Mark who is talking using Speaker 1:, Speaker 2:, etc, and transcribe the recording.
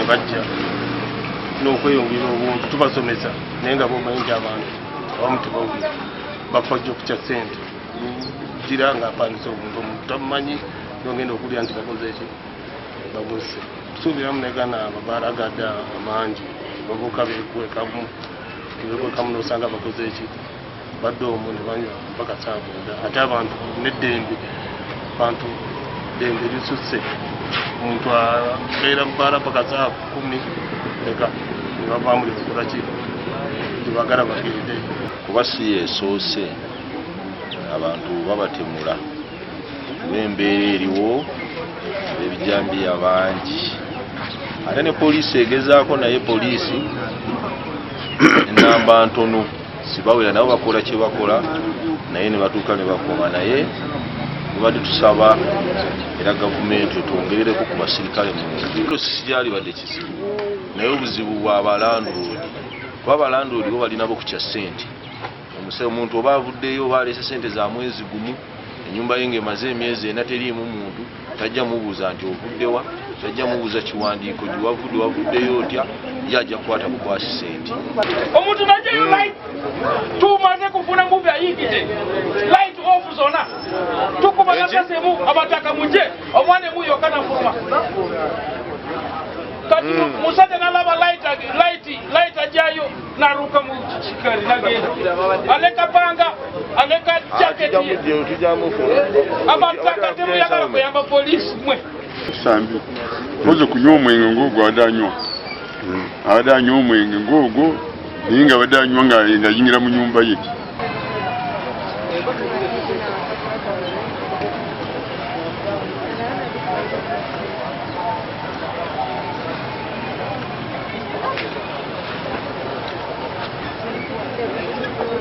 Speaker 1: Ne bajja n'okweyongera obuntu tubasomesa, naye nga bomanyi nti abantu abamu tebawulira, bafa jjo kukya ssente gira nga apangisa omuntu, omuntu tamumanyi, nogenda okulya nti bakoze eki, bamusse. Tusuubiramu negana amabaala gadda amangi, bavubuka bekwekamu, bekwekamu, nosanga bakoze eki, badde omwo ne banywa mpaka saa 9. Ate abantu n'eddembe, bantu ddembe lisusse, omuntu abeera mubaala mpaka saa 10 leka ne bavaamu ne bakola ki tebagala bagende.
Speaker 2: Kuba si yeesoose abantu babatemula, kuba embeera eriwo ab'ebijambiya bangi, ate ne poliisi egezaako, naye poliisi enamba ntono, sibawera, nabo bakola kye bakola, naye ne batuuka ne bakoma. Naye tubadde tusaba era gavumenti etwongerereko ku basirikale mu sikyalibadde kizibu, naye obuzibu bwa balanduloodi, kuba abalanduloodi bo balinabo ku kya ssente. Omuntu oba avuddeyo oba aleese sente za mwezi gumu, ennyumba ye ng'emaze emyezi 4 teriimu muntu, tajja mubuuza nti ovuddewa, tajja mubuuza kiwandiiko giwavudde, wavuddeyo otya, ye ajja kukwata bukwasi sente.
Speaker 3: Omuntu najayo light, tumaze kufuna movie, ayingidde light off zona, tukuba nasasemu abataka muje omwana emu yokka nafuluma. Kati musajja nalaba light, light, light, ajayo naruka mu kikari nagenda, aleka panga, aleka jacket ye. Abataka temuyagala kuyamba polisi mwe.
Speaker 4: Sambi oze kunywa omwenge ng'ogwo, abadde anywa, abadde anywa omwenge ng'ogwo, naye nga abadde anywa nga ayingira mu nyumba ye.